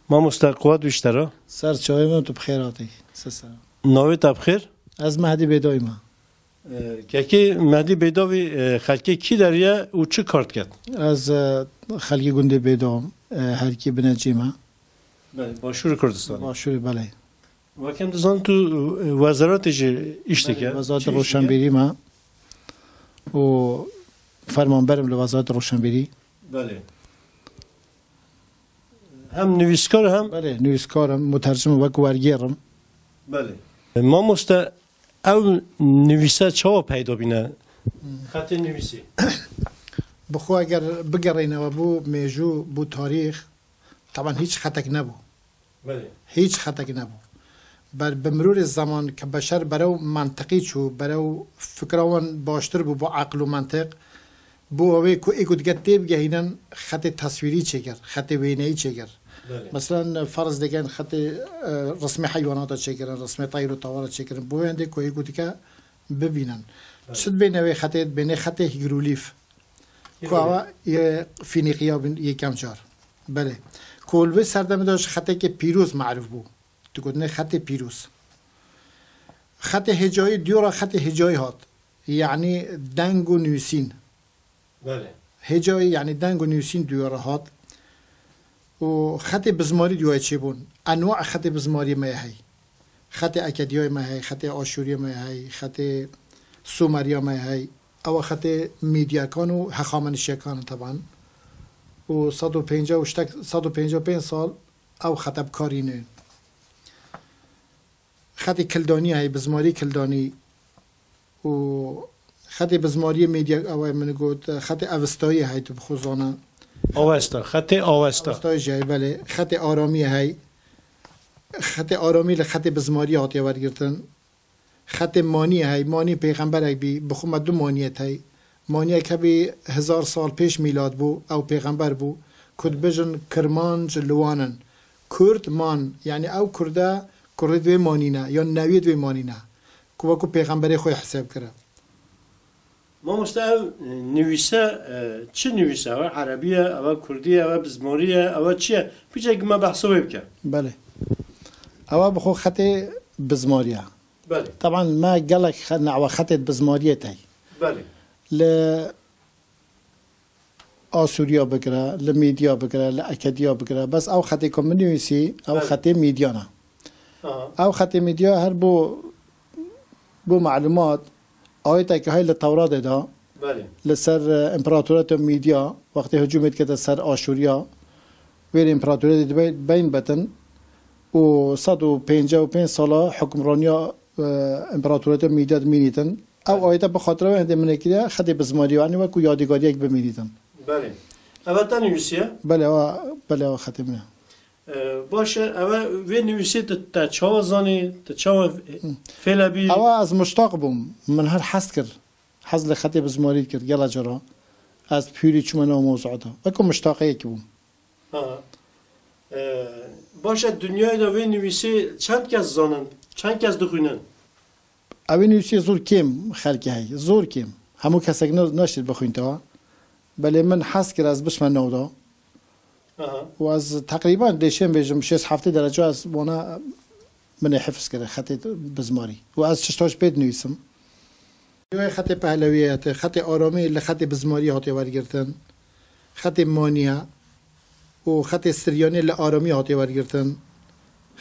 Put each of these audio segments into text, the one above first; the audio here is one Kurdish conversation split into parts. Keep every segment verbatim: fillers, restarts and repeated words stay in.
Mamoste, quwet wî ji te re. Ser çavê min, tu bi xêr hatî. Ser ser. Navê te bi xêr? Ez Mehdî Bêdawî me. Ee, kekê Mehdî Bêdawî, e, xelkê kî derê ye û çi kar diket? Ez, e, xelkê gundê Bêdawim, e, herkî binecî me. Belê, Başûrê Kurdistanê. Başûrê, belê. Weke em dizanin tu, e, wezeratê jî îş dike. Belê, Wezareta Çi îş dike? Roşenbîrî me û fermanber im li Wezareta Roşenbîrî. Belê. Hem nivîskar hem Belê, nivîskar im, mutercim im, wek wergêr im. Belê. Mamoste, ew nivîse çawa peyda bîne? Xetê nivîsê. Bi xwe eger bigerîne we bo mêjû, bo tarîx, teban hîç xetek nebû. Belê. Hîç xetek nebû. Ber bi mirorê zeman ke beşer berew mentiqî çû, berew fikra wan baştir bû bo eqil û mentiq, bo ew ê ku ê ku dike têbigehînin, xetê teswîrî çêkir, xetê wêneyî çêkir. Belê. Meselen, ferz dikin xetê, e, resmê heywanata çêkirin, resmê teyr û tawara çêkirin. Bo wê hindê ku ê ku dike bibînin. Belê. Çi dibêne wê xetê? Dibêne xetê hîgrolîf. Ku Hîgrolîf. Awa yê Fînîqiya bin yekem car. Belê. Ku li vê serdemê de ji xetekê pîroz merûf bû. Digotinê xetê pîroz. Xetê hêcayî, diyora xetê hêcayî hat. Yanî deng û nivîsîn. Belê. Hêcayî, yanî deng û nivîsîn diyora hat. Û xetê bizmarî diyayê çêbûn. Enwa xetê bizmariyê me ye hey. Xetê Ekediyayê me hey, xetê Aşûriyê me hey, xetê Sumeriya me hey. Ewa xetê Mîdyakan û Hexamenişiyekan in teban. Û sed û pêncî û ştek, sed û pêncî û pênc sal ew xete bi karî nên. Xetê Kildanî heye, bizmarî Kildanî û xetê bizmariyê Mîdya, ew ê min got, xetê Avestayî heye, tu bi xwe zana. Avesta, xetê Avesta. Avestayî jî heye, belê. Xetê Aramî heye. Xetê Aramî li xetê bizmariyê hatiye wergirtin. Xetê Manî heye. Manî pêxemberek bî, bi xwe me du maniyet heye. Maniyek hebî hezar sal pêş mîlad bû, ew pêxember bû, ku dibêjin Kirmanc li wan in. Kurd man, yanî ew Kurd e, kurê di wê manî ne, yan newiyê di wê manî ne. Ku wekû pêxemberê xwe hesab kire. Mamoste, ev, e, nivîse, e, çi nivîse? Ew erebî ye, ew kurdî ye, ew bizmarî ye, ew çi ye? Piçek me behsa wê bike. Belê. Ew bi xwe xetê bizmarî ye. Belê. Teban me gelek xe-, newa xetê bizmariyê tey. Belê. Li Asûriya bigire, li Mîdiya bigire, li Ekediya bigire. Bes ew xetê ku min nivîsî, ew Belê. Xetê Mîdiyan e. Aha. Ew xetê Mîdiya her bo, bo melûmat, ayeteke heye li Tewratê de, Belê. Li ser, e, împeratoriyeta Mîdiya, wextê hicûmê dikete ser Aşûriya, wê împeratoriyetê dibe-, beyn betin û sed û pêncî û pênc sala hukmraniya, e, împeratoriyeta Mîdiya dimînîtin. Ew Belê. Ayete bi xatira wê hindê min ê kiriye, xetê bizmarî, yanî wekû yadîgariyek bimînîtin. Belê. Ev te nivîsiye? Belê, ew, belê, ew xetê min e. Ee, baş e, ew vê nivîsê tu te çawa zanî, tu çawa Hı. fêle bî? Ew ez muştaq bûm, min her hez kir. Hez li xetê bizmarî kir, gela cara. Ez pûrî çûme nav mewzu'a de. Wekû muştaqiyekî bûm. Ha. Ee, baş e, dinyayê de vê nivîsê çend kes zanin, çend kes dixwînin? Ew ê nivîsê zor kêm xelkê heye, zor kêm. Hemû kesek ne-, naşêt bixwîntewa. Belê min hez kir ez biçme nav de. Aha. Û ez teqrîban dê şên bêjim şêst heftê derece ez wana min ê hifz kir xetê bizmarî. Û ez çi tişt pê dinivîsim. Wê xetê Pehlewiyê hate, xetê Aramî li xetê bizmarî hatiye wergirtin. Xetê Maniye û xetê Siryanê li Aramî hatiye wergirtin.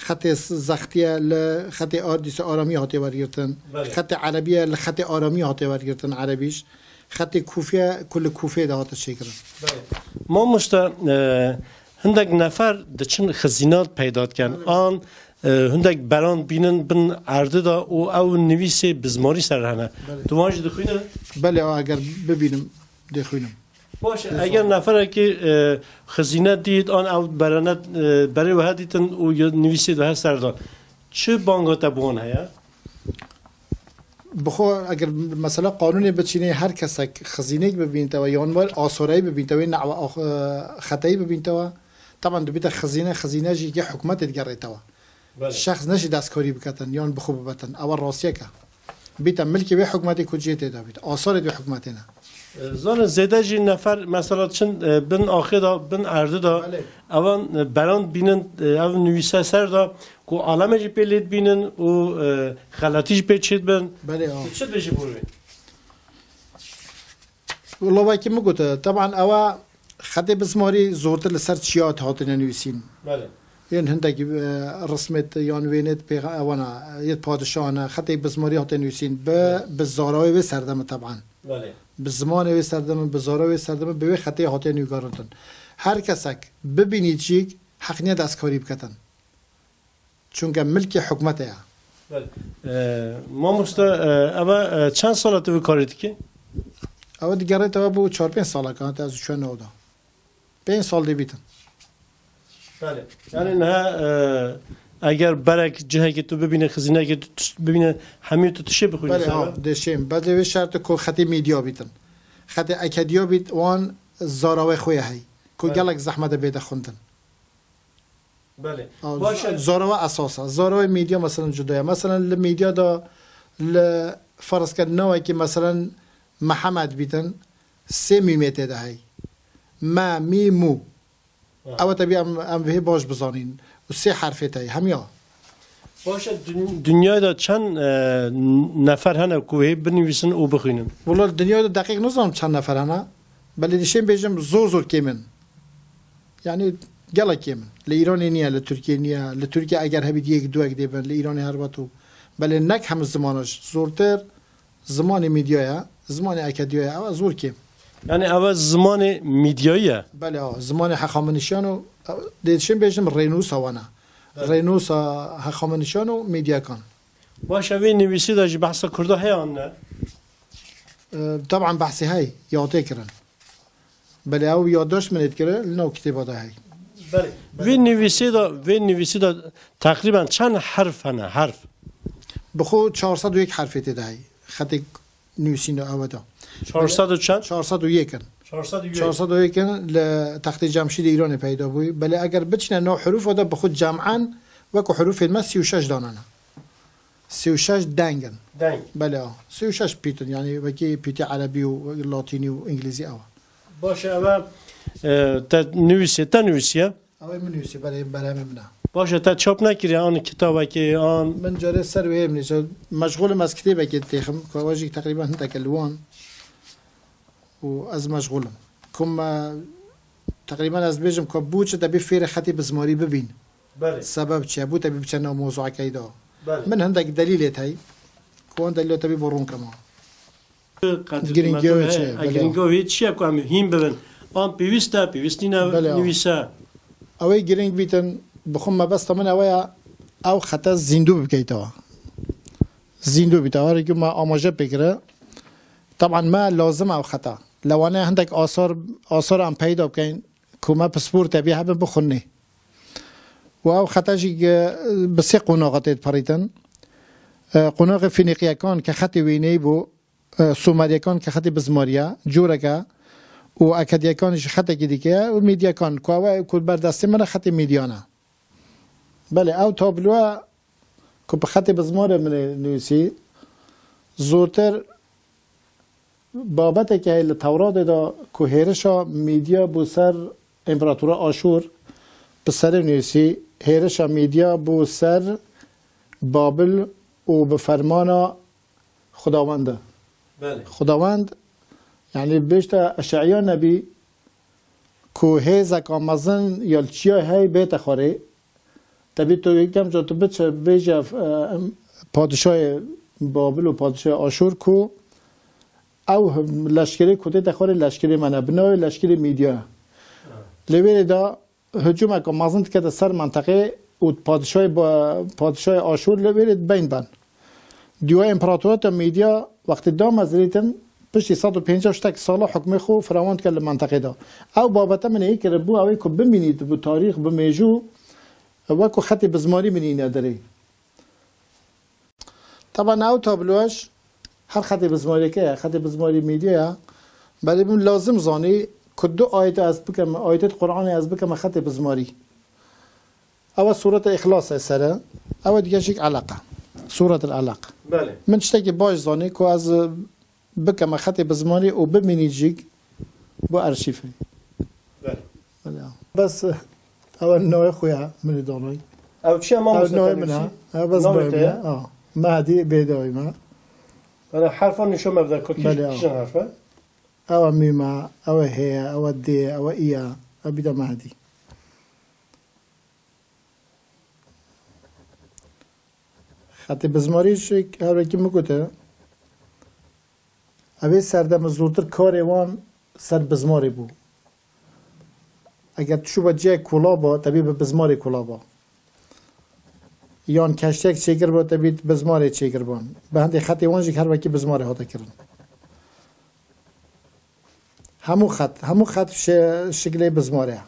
Xetê S-, Zextiye li xetê Ar-, dîsa Aramî hatiye wergirtin. Belê. Xetê Erebiye li xetê Aramî hatiye wergirtin, Erebîş. Xetê Kûfiye ku li Kûfê de hate çêkirin. Belê. Mamoste, e, hindek nefer diçin xizînat peyda dikin. Belê. An, e, hindek beran bînin bin erdê de û ew nivîsê bizmarî ser hene. Belê. Tu wan jî dixwîne? Belê, eger bibînim, dixwînim. Baş e, eger neferekî, e, xizîne dît, an ew berene, e, berê wiha dîtin û ya nivîsê wiha ser dan. Çi banga te bi wan heye? Bi xwe eger mesela qanûnê biçînê her kesek xizînek bibîntewe, yan wer asareyî bibîntewe, newa ax-, e, xeteyî bibîntewe, teban dibîte xizîne, xizîne jî yê hikûmetê digerêtewe. Belê. Şexs neşî destkarî biketin, yan bi xwe bibetin. Ewa rastiyek e. Bîte milkê wê hikûmetê ku cihê tê de bît. Asarê wê hikûmetê ne. E, Zane zêde jî nefer mesela çin, e, bin axê de, bin erdî de, Belê. evan, e, beran bînin, e, ev nivîse ser de ku aleme jî pê lê dibînin û, e, xeletî jî pê çêdibin. Belê, ha. Tu çi dibêjî bo wê? Wela wekî min gote, teban ewa xetê bizmarî zortir li ser çiya hatine nivîsîn. Belê. Yên hindekî, e, rismêt yan wênêt pêxa-, ewana, yêt padişahane, xetê bizmarî hate nivîsîn. Bi, Belê. bi zarawê wê serdeme teban. Belê. Bi zimanê wê serdeme, bi zara wê serdeme, bi wê xetê hate nûgarintin. Her kesek bibînît jîk heq niye destkarî biketin. Çunke milkê hikûmetê ye. Belê. E, mamoste, e, eve, e, çend sala tu vê karê dikî? Ew digerê te bo çar pênc sala ke te ez çûye nav de. Pênc sal dê bîtin. Belê. Yani niha, e, eger berek cihekê tu bibîne, xizinekê tu tişt bibîne, hemî tu tişê bixwîne Belê, ser ha, be? Dê şêm. Belê vê şertê ku xetê medya bîtin. Xetê ekediya bît, wan zarawê xwe ye hey. Ku Belê. gelek zehmet e bête xwendin. Belê. Ha, Baş e. z-, zarawa esas e. Zarawê medya, meselen, cuda ye. Meselen, li medya de, li ferz ke navekî, meselen, Mihemed bîtin, sê mîmê tê de hey. Me, mî, mû. Ha. Ew tebî em, em vê baş bizanîn. Û sê herfê tey, hemiya. Baş e, dün-, dinyayê de çend, e, nefer hene ku wê binivîsin û bixwînin? Wela dinyayê de deqîq nizanim çend nefer hene. Belê dişên bêjim zor zor kêm in. Yani gelek kêm in. Li Îranê niye, li Tirkiyê niye. Li Tirkiye eger hebît yek duwek dê bin, li Îranê her weto. Belê nek hemû zimanan jî. Zortir zimanê mîdyaya, zimanê ekediya ye, ew zor kêm. Yani ew zimanê mîdyayî ye? Belê, ha, zimanê heqamenişiyan û, e, dê çin bêjim rênûsa wana. Belê. Rênûsa heqamenişiyan û mîdyakan. Baş e, vê nivîsî de jî behsa Kurda heye an ne? E, teban behsê hey, ya tê kirin. Belê, ew yaddaş min ê dikire, li nav kitêba de hey. Belê. Vê nivîsê de, vê nivîsê de teqrîben çend herf hene, herf? Bi xwe çar sed û yek herfê tê de hey. Xetê nivîsîn de ew e de. Çar sed û çend? Çar sed û yek in. Çar sed û yek. Çar sed û yek in li textê Cemşîdê Îranê peyda bûyî. Belê eger biçine nav herûfa de bi xwe cem'en wekû herûfên me sî û şeş danene. Sî û şeş deng in. Deng. Belê, a. Sî û şeş pît in, yanî wekî pîtê erebî û latînî û îngilîzî ew e. Baş e, ev e, e, te nivîsê, te nivîsiye? Ew ê min nivîsî, belê, berhemê min e. Baş e, te çap nekiriye an kitabekê, an Min carê ser wê min nivîsî. Meşxûl im ez kitêbekê dixwînim, ku ew jî teqrîben hindek e li wan. Û ez meşxûl im. Ku me, teqrîben ez dibêjim ku bo çi debê fêrê xetê bizmarî bibîn. Belê. Sebeb çi ye? Bo te bê biçe nav mewzuekê de. Belê. Min hindek delîlê tey. Ku wan delîla te bê bo rûn kema. Qedir Girîngiya wê qîmetê çi ye? e, Belê. Girîngiya wê çi ye ku em hîn bibin? An pêwîst e, pêwîst nîne Belê. nivîse. Ew ê girîng bîtin, bi xwe mebesta min ew ye, ew xete zîndû bikeytewa. Zîndû bîte. Her ku me amaje pê kire. Teban me lazim ew xeta. Lewane hindek asar, asar em peyda bikeyn, ku me pispor te bê hebin bixwinê. Û ew xeta jî ge-, bi sê qonaxa tê diperîtin. E, qonaxê Fînîqiyekan ke xetê wêneyî bû, e, Sumeryekan ke xetê bizmariye, coreke û Ekediyekan jî xetekî dike ye û Mîdyekan ku ew e ku ber destê min e xetê Mîdyan e. Belê, ew tabloya ku bi xetê bizmarê min ê nivîsî, zotir Babetekî heye li Tewratê de ku hêrişa Mîdya bû ser Împeratora Aşûr, bi serê nivîsî, hêrişa Mîdya bû ser Babil û bi fermana Xudawend e. Belê. Xudawend, yanî bêjte Eşeya Nebî ku hêzeka mezin ya li çiya hey bête xwarê, Tebî tu yekem ca tu biçe bêje, e, em, padişayê Babil û padişayê Aşûr ku ew leşkerê ku tête xwarê leşkerê me ne, bi navê leşkerê Mîdya. Lê wê rê de hicûmeke mezin dikete ser menteqê û padişayê ba-, padişayê Aşûr li wê rê dibeyn ben. Dîwa împeratoriyeta Mîdya wextê da mezirîtin, piştî sed û pêncî ştek sala hukmê xwe firawand kir li menteqê de. Ew babete min ê kiribû, ew ê ku bimînît bi tarîx, bi mêjû, wekû xetê bizmarî min îne derê. Teban ew tabloyê her xetê bizmariyeke ye, xetê bizmarî Mîdya ye. Belê min lazim zanî ku du ayet ez bikeme, ayetê Qur'anê ez bikeme xetê bizmarî. Ew e Sûreta Îxlasê ser e. Ew e dige jîk Eleq e. Sûretul Eleq. Belê. Min tiştekî baş zanî ku ez, e, Bikeme xetê bizmarî û bimînî jî bo arşîvê. Belê. Belê. Bes, ew navê xwe ya, min ê danay. Ew çi ye Ew mamoste navê te min e. nivîsî? Ew bes Navê navê te min ye? e. A. Mehdi Bêdawî me. Belê, herfa nîşan me bide ku kî-, Belê, aw. kîjan herf e? Ew e mîm e, ew e hê ye, ew e dê ye, ew e î ye. Ew bîda Mehdi. Xetê bizmarî jî her wekî min gote. Ev ê serdeme zûtir karê wan ser bizmarê bû. Eger tu çûba cihek kolaba, tebî bi bizmarê kolaba. Yan keştiyek çêkirba, tebî bizmarê çêkirban. Bi hindê xetê wan jî her wekî bizmarê hate kirin. Hemû xet, hemû xet şi-, şiklê bizmarê ye.